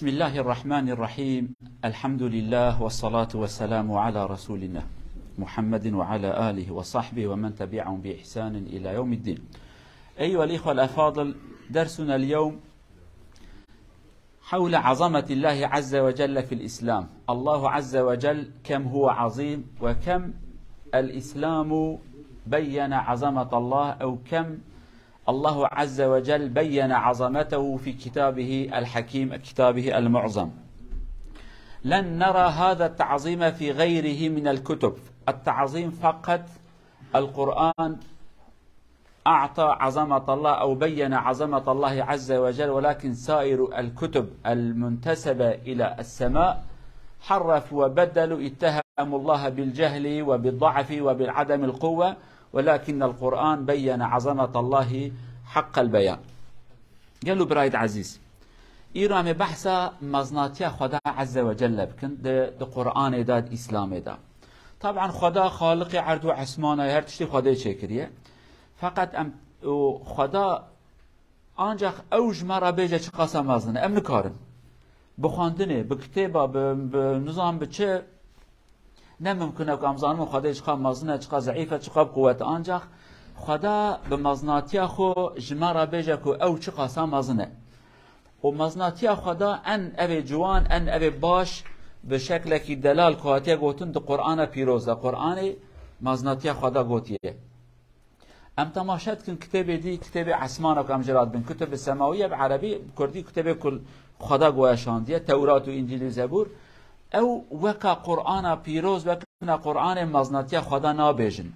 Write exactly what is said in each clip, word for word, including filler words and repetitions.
الله الرحمن الرحيم. الحمد لله والصلاة والسلام على رسول الله محمد وعلى آله وصحبه ومن تبعهم بإحسان إلى يوم الدين. أيها الإخوة الأفاضل، درسنا اليوم حول عظمة الله عز وجل في الإسلام. الله عز وجل كم هو عظيم، وكم الإسلام بين عظمة الله، أو كم الله عز وجل بين عظمته في كتابه الحكيم، كتابه المعظم. لن نرى هذا التعظيم في غيره من الكتب. التعظيم فقط القرآن أعطى عظمة الله أو بين عظمة الله عز وجل، ولكن سائر الكتب المنتسبة إلى السماء حرفوا وبدلوا، اتهموا الله بالجهل وبالضعف وبالعدم القوة، ولكن القرآن بين عظمة الله حق البيان. Gelo birayê ezîz, îro em ê behsa mezinatiya Xweda Azze ve Celle bikin di, di Qur'anê de, di Îslamê de. Taban Xweda xaliqê erd û esmana ye, her tiştê Xwedê çêkiriye. Feqet em, û Xweda ancax ew ji me re bêje çiqasa mezin e. Em nikarin. Bi xwendinê, bi kitêba, bi, bi nizam bi çi, ne mimkun e ku em zanin Xwedê çiqa mezin e, çiqa zeîf e, çiqa bi quwet e. Ancax Xweda bi mezinatiya xwe ji me re bêje ku ew çiqasa mezin e. Û mezinatiya Xweda en evê ciwan, en evê baş, bi şeklekî delal ku hatiye gotin di Qur'ana pîroz de. Qur'anê mezinatiya Xweda gotiye. Em temaşe dikin kitêbê dî, kitêbê esmana ku em jê re dibin. Kutub semawiye bi erebî, bi kurdî kitêbê ku Xweda goya şandiye, Tewrat û Încîl û Zebûr. Ew weka Qur'ana pîroz, wekine Qur'anê mezinatiya Xweda nabêjin.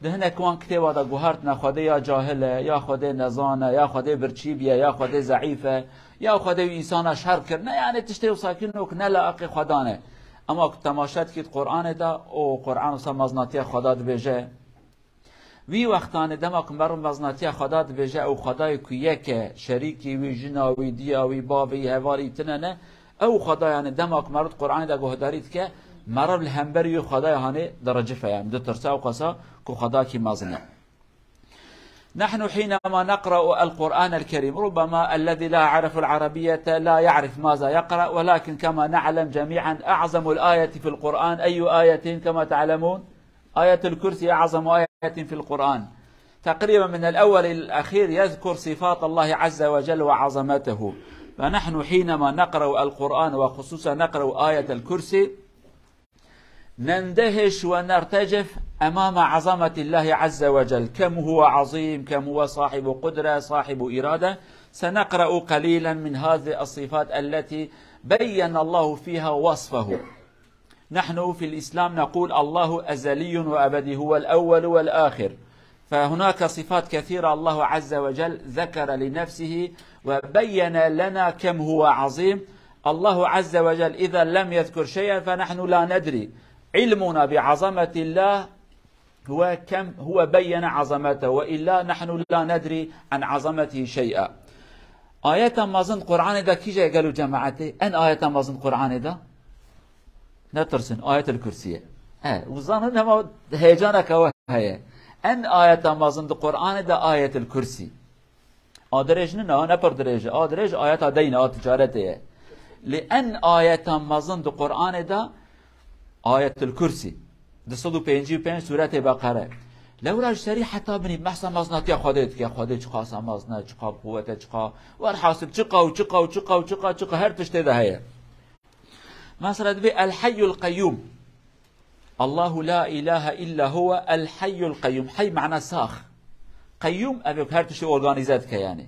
Di hinek wan kitêba de guhertine Xwedê ya cahil e, ya Xwedê nezan e, ya Xwedê birçî bîye, ya Xwedê zeîf e, ya Xwedê wî însana şer kirine, yanî tiştê wisa kirine ku ne layiqê Xweda ne. Ema ku temaşe dikît Qur'anê de, û Qur'an wisa mezinatiya Xweda dibêje. Wî wextanê dema ku meriv mezinatiya Xweda dibêje, ew Xwedayê ku yek e, şerîkî wî, jina wî, diya wî, bavê wî, hevalî wî tune ne, ew Xweda, yanî dema ku meriv di Qur'anê de guhdarî dike, meriv li hemberî wî Xwedayê hanê diricife, yanî ditirse, ew qasa ku Xwedakî mezin e. نحن حينما نقرأ القرآن الكريم، ربما الذي لا يعرف العربية لا يعرف ماذا يقرأ، ولكن كما نعلم جميعا أعظم الآية في القرآن أي آية كما تعلمون؟ آية الكرسي أعظم آية في القرآن. تقريبا من الأول إلى الأخير يذكر صفات الله عز وجل وعظمته. فنحن حينما نقرأ القرآن وخصوصا نقرأ آية الكرسي، نندهش ونرتجف أمام عظمة الله عز وجل، كم هو عظيم، كم هو صاحب قدرة، صاحب إرادة. سنقرأ قليلا من هذه الصفات التي بين الله فيها وصفه. نحن في الإسلام نقول الله أزلي وأبدي، هو الأول والآخر، فهناك صفات كثيرة الله عز وجل ذكر لنفسه وبين لنا كم هو عظيم. الله عز وجل إذا لم يذكر شيئا فنحن لا ندري. علمنا بعظمة الله هو كم هو بين عظمته، وإلا نحن لا ندري عن عظمته شيئا. Ayeta mezin Qur'anê de kîje gelo cemaetê? En ayeta mezin Qur'anê de? Netirsin, Ayetel Kürsiye. He, û zanin hema heyecaneke we heye. En ayeta mezin di Qur'anê de Ayetel Kürsi. A dirêj nina, ne pir dirêj e. A dirêj ayeta deyne, a ticaretê ye. Lê en ayeta mezin di Qur'anê de Ayetel Kürsi. Du sed û pêncî û pênc Sûretê Beqere. Lewra ji serî heta binî behsa mezinatiya Xwedê dike. Xwedê çiqasa mezin e, çiqa bi quwet e, çiqa. Werhasil çiqa û çiqa û çiqa û çiqa, çiqa her tiştê de heye. Mesela dibê El Hayyul Qeyyum. Allahu la ilahe illa huve El Hayyul Qeyyum. Hey mana sax. Qeyyum ev her tiştê organize dike yani.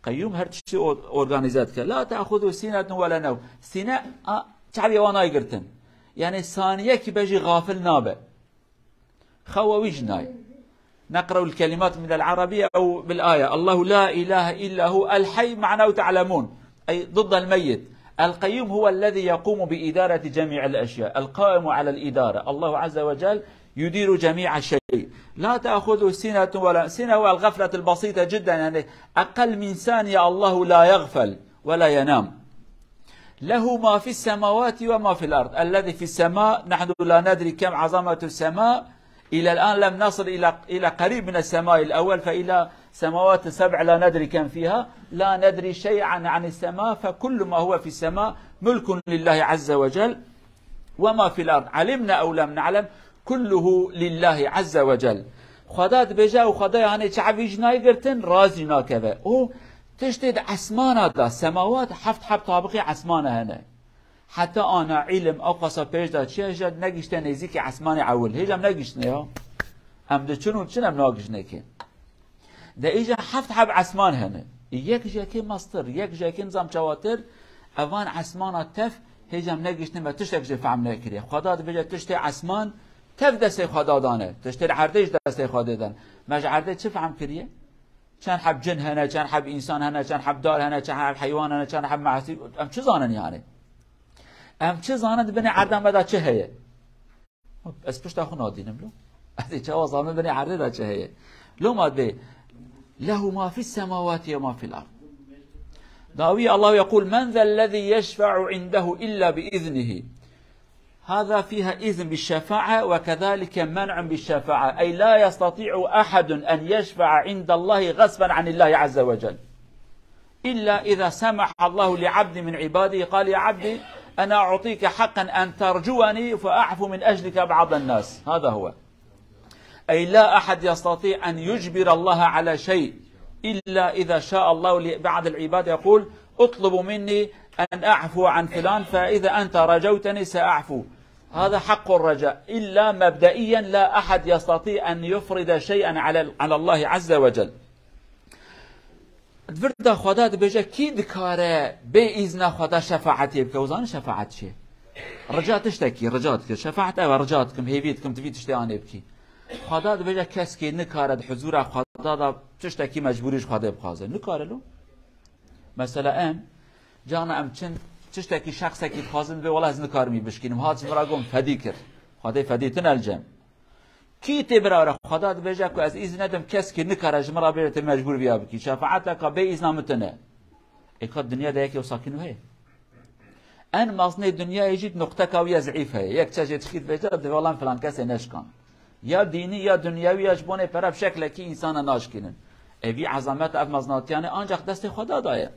Qeyyum her tiştê or-, organize dike. La te'xuzu sinetun ve la nevm. Sine, a, çaviya wan nayê girtin. Yani saniyekî be jî gafil nabe. Xewa wî jî nayê. نقرأ الكلمات من العربية أو بالآية. الله لا إله إلا هو الحي، معناه تعلمون، أي ضد الميت. القيوم هو الذي يقوم بإدارة جميع الأشياء، القائم على الإدارة. الله عز وجل يدير جميع شيء. لا تأخذه سنة ولا، سنة هو الغفلة البسيطة جدا، يعني أقل من ثانية الله لا يغفل ولا ينام. له ما في السماوات وما في الأرض. الذي في السماء نحن لا ندري كم عظمة السماء، إلى الآن لم نصل إلى، إلى قريب من السماء الأول، فإلى السماوات السبع لا ندري كم فيها، لا ندري شيئا عن السماء، فكل ما هو في السماء ملك لله عز وجل، وما في الأرض علمنا أو لم نعلم، كله لله عز وجل. Xweda dibêje, û Xwedayê hanê çavî jî nayê girtin, razî nakeve. Û tiştê di esmana de, semawat, heft heb tabiqê esmana hene. Heta ana îlim ew qasa pêş de çi ye, hêja negişte nêzîkî esmanê ewil. Hêja em negiştine ya. Em diçin û diçin, em nagiştine kê. De îja heft heb esman hene. Yek ji yekê mestir, yek ji yekê nizam çawatir, evan esmana tev, hêja em negiştine me tiştek jê fehm nekiriye. Xweda dibêje tiştê esman tev destê Xweda dane. Tiştê li erdê ji destê Xwedê dan. Me ji erdê çi fehm kiriye? Çend heb cin hene, çend heb însan hene, çend heb dar hene, çend heb heywan hene, çend heb measî, em çi zanin yani? Em çi zanin di binê erda me de çi heye? Ez pişta xwe nadînim lo. Ez ê çawa zanim binê erdê de çi heye? Lo ma dibê, "Lehu ma fis semawati ve ma fil ard." Dawî Allahu yekul, "Men zellezî yeşfe'u indehu illa bi iznihi." هذا فيها إذن بالشفاعة وكذلك منع بالشفاعة، أي لا يستطيع أحد أن يشفع عند الله غصبا عن الله عز وجل، إلا إذا سمح الله لعبد من عباده قال: يا عبدي، أنا أعطيك حقا أن ترجوني فأعفو من أجلك بعض الناس. هذا هو. أي لا أحد يستطيع أن يجبر الله على شيء إلا إذا شاء الله لبعض العباد يقول: اطلبوا مني أن أعفو عن فلان، فإذا أنت رجوتني سأعفو. هذا حق الرجاء، إلا مبدئيا لا أحد يستطيع أن يفرض شيئا على، على الله عز وجل. Di vir de Xweda dibêje, kî dikare bê îzna Xweda şefaetê bike? Û zanî şefaet çi ye? Rica tiştekî, rica dike. Şefaet ew e, rica dikim, hêvî dikim, tu vî tiştê anê bikî. Xweda dibêje, keskê nikare di huzûra Xweda de tiştekî mecbûrî ji Xwedê bixwaze. Nikare lo. Mesela em, cana em çin tiştekî şexsekî dixwazin, dibê wela ez nikarim wî bişkînim. Hat ji min re got, fedî kir. Xwedê fedî tine li cem. Kî tê bira re? Xweda dibêje ku ez îzin nedim, keskî nikare ji min re bêje, tu mecbûr viya bikî. Şefaeteka bê îzna min tune. Ê ka dinya de yekê wisa kî nû heye? En mezinê dinyayê jî nuqteka wî ya zeîf heye. Yek çe jê dişkî dibêje, divê wela filan kesê neşkan. Ya dînî, ya dinyawî, ya ji bonê pere bi şeklekî însana naşkînin. Ê vî ezamet, ev mezinatiyanê ancak destê Xweda de ye.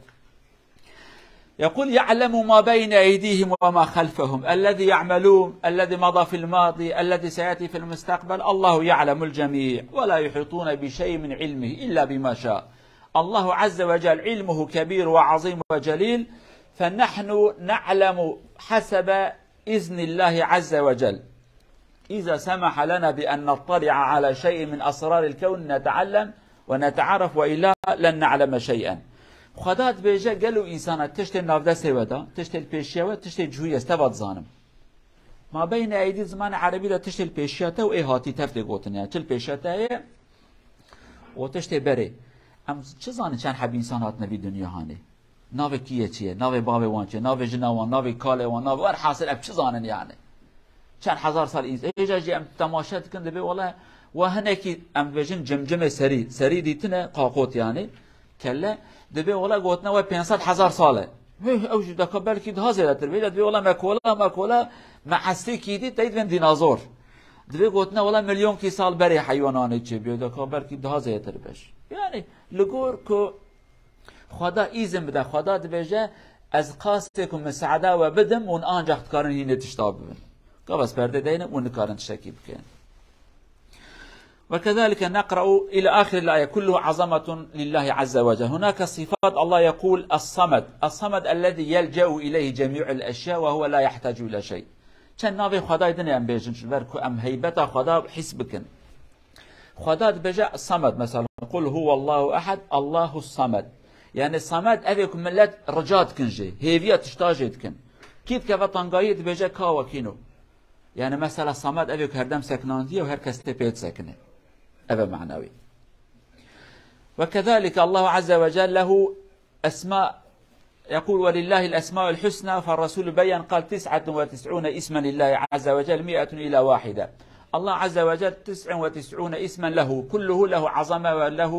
يقول: يعلم ما بين أيديهم وما خلفهم، الذي يعملون، الذي مضى في الماضي، الذي سيأتي في المستقبل، الله يعلم الجميع، ولا يحيطون بشيء من علمه إلا بما شاء. الله عز وجل علمه كبير وعظيم وجليل، فنحن نعلم حسب إذن الله عز وجل. إذا سمح لنا بأن نطلع على شيء من أسرار الكون نتعلم ونتعرف، وإلا لن نعلم شيئا. Xweda dibêje, gelo însana tiştê navdestê we de, tiştê li pêşiya we, tiştê cihû ye, ez teva dizanim. Ma beynê eydî, zimanê erebî de tiştê li pêşiya te û ê hatî tev tê gotin, yani çi li pêşiya te ye û tiştê berê. Em çi zanin çend heb însan hatine vî dinya hanê? Navê kî ye çi ye? Navê bavê wan çi ye? Navê jina wan, navê kalê wan, navê, werhasil em çi zanin yani? Çend hezar sal îns-, hêja jî em temaşe dikin, dibê wele we hinekî, em dibêjin cimcimê serî, serî dîtine, qaqot yani, kelle, dibê wele gotine we pênc sed hezar sal e. Heh, ew jî deka belkî daha zêdetir bê, dibê wele me kola, me kola, me eslî kî dît, tey dibên dînazor. Dibê gotine wele milyonkî sal berê heywananê çêbûye, deka belkî daha zêdetir beş. Yani, li gor ku Xweda îzin bide, Xweda dibêje, ez qasê ku misaada we bidim, hûn ancak dikarin hînê tişta bibin. Gava ez perdê deynim, hûn nikarin tiştekî bikin. وكذلك نقرأ إلى آخر الآية، كله عظمة لله عز وجل. هناك صفات الله يقول الصمد، الصمد الذي يلجأ إليه جميع الأشياء وهو لا يحتاج إلى شيء. Çend navê Xwedayê din em bêjin, ji ber ku em heybeta Xweda hîs bikin. Xweda dibêje Samed, mesela, "Qul huwallahu ehad, Allahu samed." Yani Samed, ev ê ku millet rica dikin jê, hêviya tişta jê dikin. Kî dikeve tangayî, dibêje ka wekîno. Yani mesela Samed, ev ê ku herdem sekinandiye û her kes tê pê disekine. Ev e manawî. Ve kezalike Allahu azze ve celle lehu esma يقول: "ولله الأسماء الحسنى"، فالرسول بين قال: "تسعة وتسعون اسما لله عز وجل، مائة إلا واحدة". الله عز وجل تسع وتسعون اسما له، كله له عظمة وله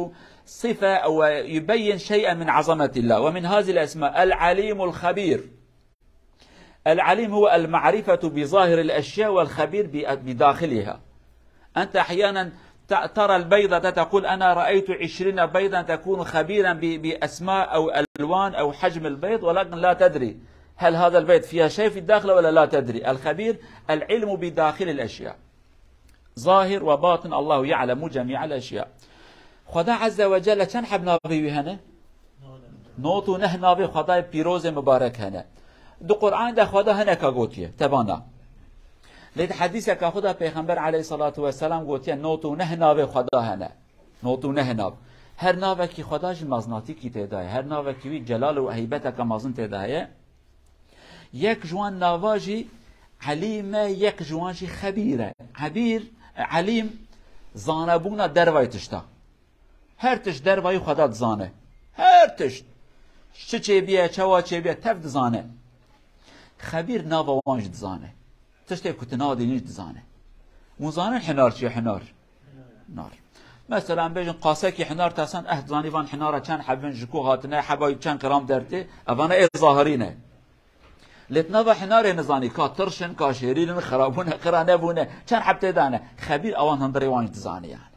صفة ويبين شيئا من عظمة الله. ومن هذه الأسماء العليم الخبير. العليم هو المعرفة بظاهر الأشياء والخبير ب-، بداخلها. أنت أحيانا ت-، ترى البيضة تقول: "أنا رأيت عشرين بيضا"، تكون خبيرا ب-، بأسماء أو ألوان أو حجم البيض، ولكن لا تدري هل هذا البيض فيها شيء في الداخل ولا لا تدري. الخبير العلم بداخل الأشياء. ظاهر وباطن، الله يعلم جميع الأشياء. Xweda Azze ve Celle çend heb navê wî hene? Nod û neh navê Xwedayê pîrozê mibarek hene. Di Qur'anê de Xweda hineka gotiye, tebana. Lê di hedîseka xwe de Pêxember aleyhissalatu vesselam gotiye, nod û neh navê Xweda hene. Nod û neh nav. Her navekî Xweda jî meznatîkî tê de ye. Her navekî wî celal û heybeteke mezin tê de heye. Yek ji wan nava jî Elîm e, yek ji wan jî Xebîr e. Ebîr, Elîm, zanebûna dervayê tişta. Her tişt dervayî Xweda dizane. Her tişt. Çi çêbiye, çawa çêbiye, tev dizane. Xebîr nava wan jî dizane. Tiştê ku tu nadînî jî dizane. Hûn zanin hinar çi ye, hinar? Hinar. Mesela em bêjin qasekî hinar tesan, eh, zanî van hinara çend hebin, ji ku hatine, heba wî çend gram dertê, evana ê zahirî ne. Lê tu nava hinarê nizanî, ka tirş in, ka şêrîn in, xirabûne, xira nebûne, çend heb tê de ne. Xebîr ewan hundirê wan jî dizanî yani.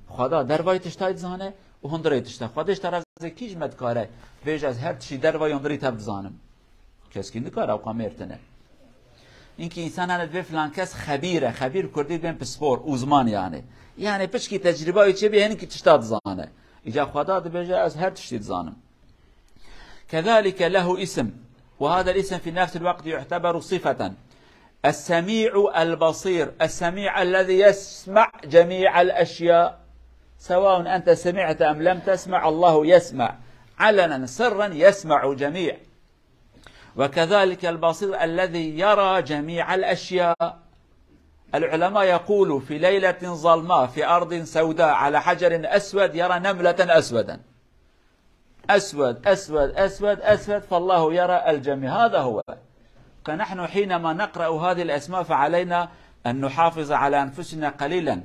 Xweda dervayê tiştayê dizane û hundirê tişta. Xwedê ji terazê kî ji me dikare bêje ez her tiştî dervayê hundirî tev dizanim? Keskî nikare, ew qamêr tine. Hinkî însan hene dibê filan kes xebîr e, xebîr kurdî dibên pispor, uzman yani. Yani piçkî tecrîba wî çêbî, hinkî tişta dizane. Îca Xweda dibêje ez her tiştî dizanim. كذلك له اسم، وهذا الاسم في نفس الوقت يعتبر صفة. السميع البصير، السميع الذي يسمع جميع الأشياء، سواء أنت سمعت أم لم تسمع، الله يسمع علنا سرا، يسمع جميع. وكذلك البصير الذي يرى جميع الأشياء. العلماء يقول في ليلة ظلماء في أرض سوداء على حجر أسود يرى نملة أسودا. أسود، أسود، أسود، أسود، فالله يرى الجميع. هذا هو. فنحن حينما نقرأ هذه الأسماء فعلينا أن نحافظ على أنفسنا قليلا.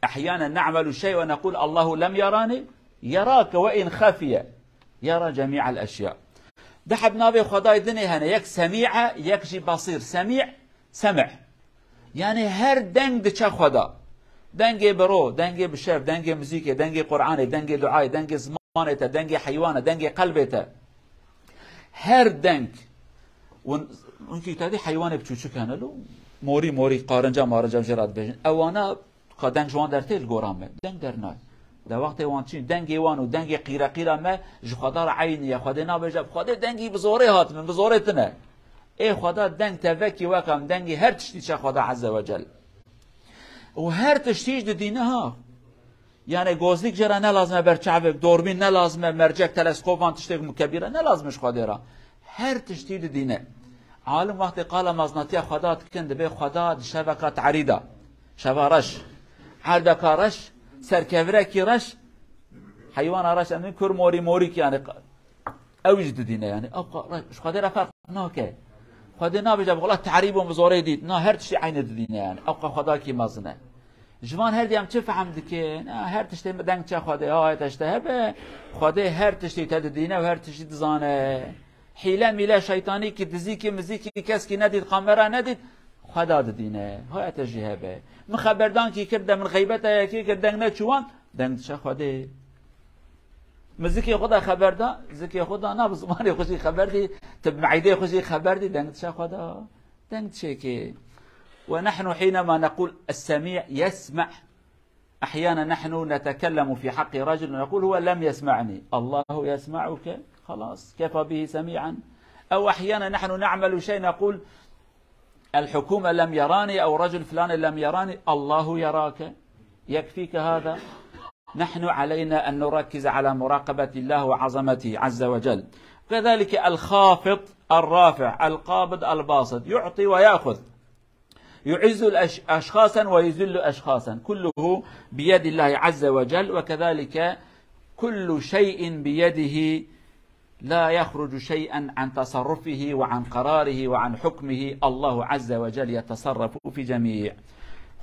أحيانا نعمل شيء ونقول: "الله لم يراني". يراك وإن خفي، يرى جميع الأشياء. Di heb navê Xwedayê dinê hene, yek Semî e, yek jî Basîr. Semî, semih. Yani her deng diçe Xweda. Dengê biro, dengê bi şev, dengê muzîkê, dengê Qur'anê, dengê duayê, dengê zimanê te, dengê heywanê, dengê qelbê te. Her deng. Hûn, hûn kî tadî heywanê biçûçik hene lo, morî morî, qarinca marinca jê re dibêjin. Ewana ka deng ji wan dertê li gora me. Deng dernay. De wextê wan çîn, dengê wan û dengê qîreqîra me ji Xweda re eynî ye. Xwedê nabêje, Xwedê dengî bi zorê hat min, bi zorê tine. Ê Xweda deng te vekî weka min, dengî her tiştî çe Xweda Azze ve Cel. Û her tiştî jî didîne ha. Yani gozlîk jê re ne lazim e, ber çavek, dormîn ne lazim e, mercek, teleskop, van tiştêk mukebîre ne lazim e ji Xwedê re. Her tiştî didîne. Alim wextê qala meznatiya Xweda dikin, dibê Xweda di şeveka tarî de. Şeva reş. Erdeka reş, serkevirekî reş, heywana reş, em kur morî morîk yani. Ew jî didîne yani. Ew qa-, re-, ji Xwedê re ferq nake. Xwedê nabêje, "Wela tarî bûm, bi zorê dît." Na, her tiştî eynî didîne yani. Ew qa Xwedakî mezin e. Ji van her diyam çi fehm dikin? Ha, her tiştê me deng çe Xwedê, ha, ayet işte hebe. Xwedê her tiştî te didîne û her tiştî dizane. Hîle mîle şeytanîkî, dizîkî, mizîkî, keskî nedît, kamera nedît, Xweda didîne. Hayete jî hebe. Min xeberdankî kir de, min xeybeta yekê kir, deng neçû wan, deng diçe Xwedê. Min zikê xwe de xeber da, zikê xwe da, na bi zimanê xwe jî xeber dî, tu bi meydê xwe jî xeber dî, deng diçe Xweda. Deng diçe kê. ونحن حينما نقول السميع يسمع، أحيانا نحن نتكلم في حق رجل ونقول: "هو لم يسمعني". الله يسمعك، خلاص، كفى به سميعا. أو أحيانا نحن نعمل شيء نقول: "الحكومة لم يراني"، أو "رجل فلان لم يراني". الله يراك، يكفيك هذا. نحن علينا أن نركز على مراقبة الله وعظمته عز وجل. كذلك الخافض الرافع، القابض الباسط، يعطي ويأخذ. يعز الأش-، أشخاصا ويذل أشخاصا، كله بيد الله عز وجل، وكذلك كل شيء بيده لا يخرج شيئا عن تصرفه وعن قراره وعن حكمه، الله عز وجل يتصرف في جميع.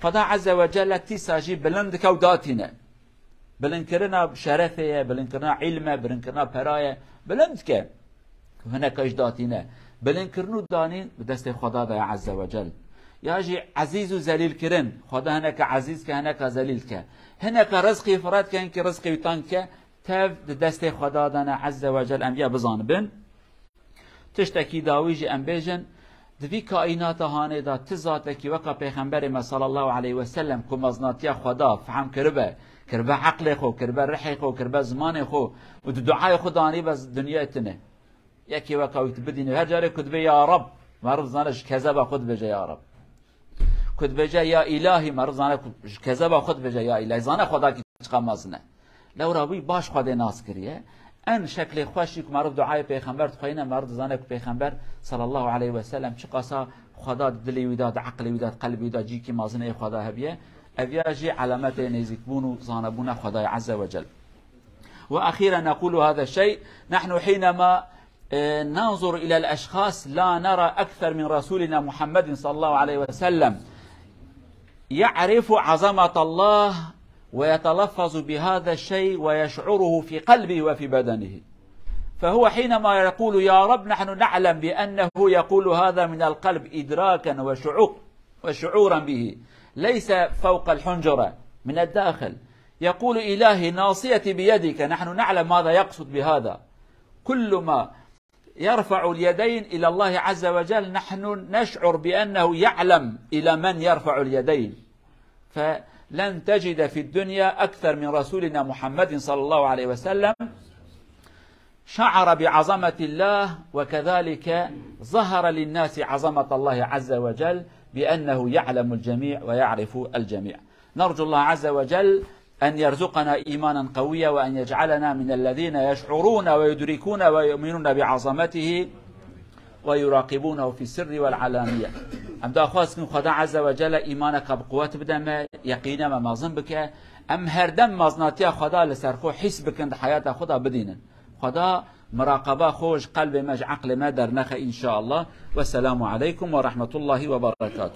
Xweda Azze ve Celle tîsa jî bilind dike û datîne. Bilindkirina şerefê ye, bilindkirina îlm e, bilindkirina pera ye. Bilind dike. Hineka jî datîne. Bilindkirin û danîn bi destê Xweda de ye Azze ve Cel. Ya jî ezîz û zelîl kirin. Xweda hineke ezîz ke, hineke zelîl ke. Hineke rizqî firet ke, hinkî rizqî wî teng ke, tev di destê Xweda de ne, Ezze ve Cel, em viya bizanibin. Tiştekî dawî jî em bêjin, di vî kaînata hanê de ti zatekî weka Pêxemberê me sallallahu aleyhi ve sellem ku mezinatiya Xweda fehm kiribe, kiribe eqlê xwe, kiribe rihê xwe, kiribe zimanê xwe û di duayê xwe danîbe dinyayê tune. Yekê weka wî tu bidînî, her carê ku dibê ya Rab, meriv zane ji kezeba xwe dibêje ya Rab. Ku dibêje ya îlahî, meriv zane ku ji kezeba xwe dibêje ya îlahî. Zane Xwedakî çiqa mezin e. Lewra wî baş Xwedê nas kiriye. En şeklê xweş jî ku meriv duayê Pêxember dixweyne, meriv dizane ku Pêxember sallallahu aleyhi ve sellem çiqasa Xweda di dilê wî de, di eqlê wî de, di qelbê wî de cîkî mezin ê Xweda hebiye. Ev ya jî alametê nêzîkbûn û zanebûna Xwedayê Ezze ve Cel. وأخيرا نقول هذا الشيء، نحن حينما، آه، ننظر إلى الأشخاص لا نرى أكثر من رسولنا محمد صلى الله عليه وسلم يعرف عظمة الله ويتلفظ بهذا الشيء ويشعره في قلبه وفي بدنه. فهو حينما يقول يا رب، نحن نعلم بأنه يقول هذا من القلب إدراكا وشعو-، وشعورا به، ليس فوق الحنجرة، من الداخل. يقول إلهي ناصيتي بيدك، نحن نعلم ماذا يقصد بهذا. كلما يرفع اليدين إلى الله عز وجل نحن نشعر بأنه يعلم إلى من يرفع اليدين. فلن تجد في الدنيا أكثر من رسولنا محمد صلى الله عليه وسلم شعر بعظمة الله، وكذلك ظهر للناس عظمة الله عز وجل بأنه يعلم الجميع ويعرف الجميع. نرجو الله عز وجل أن يرزقنا إيمانا قويا، وأن يجعلنا من الذين يشعرون ويدركون ويؤمنون بعظمته ويراقبونه في السر والعلانية. Em daxwaz kin Xweda Azze ve Celle îmaneka bi quwet bide me, yeqîna me mezin bike. Em her dem mezinatiya Xweda li ser xwe hîs bikin, di heyata xwe de bidînin. Xweda miraqeba xwe ji qelbê me, ji eqlê me dernexe înşallah. Wesselamu aleykum ve rahmetullahi ve berekatuh.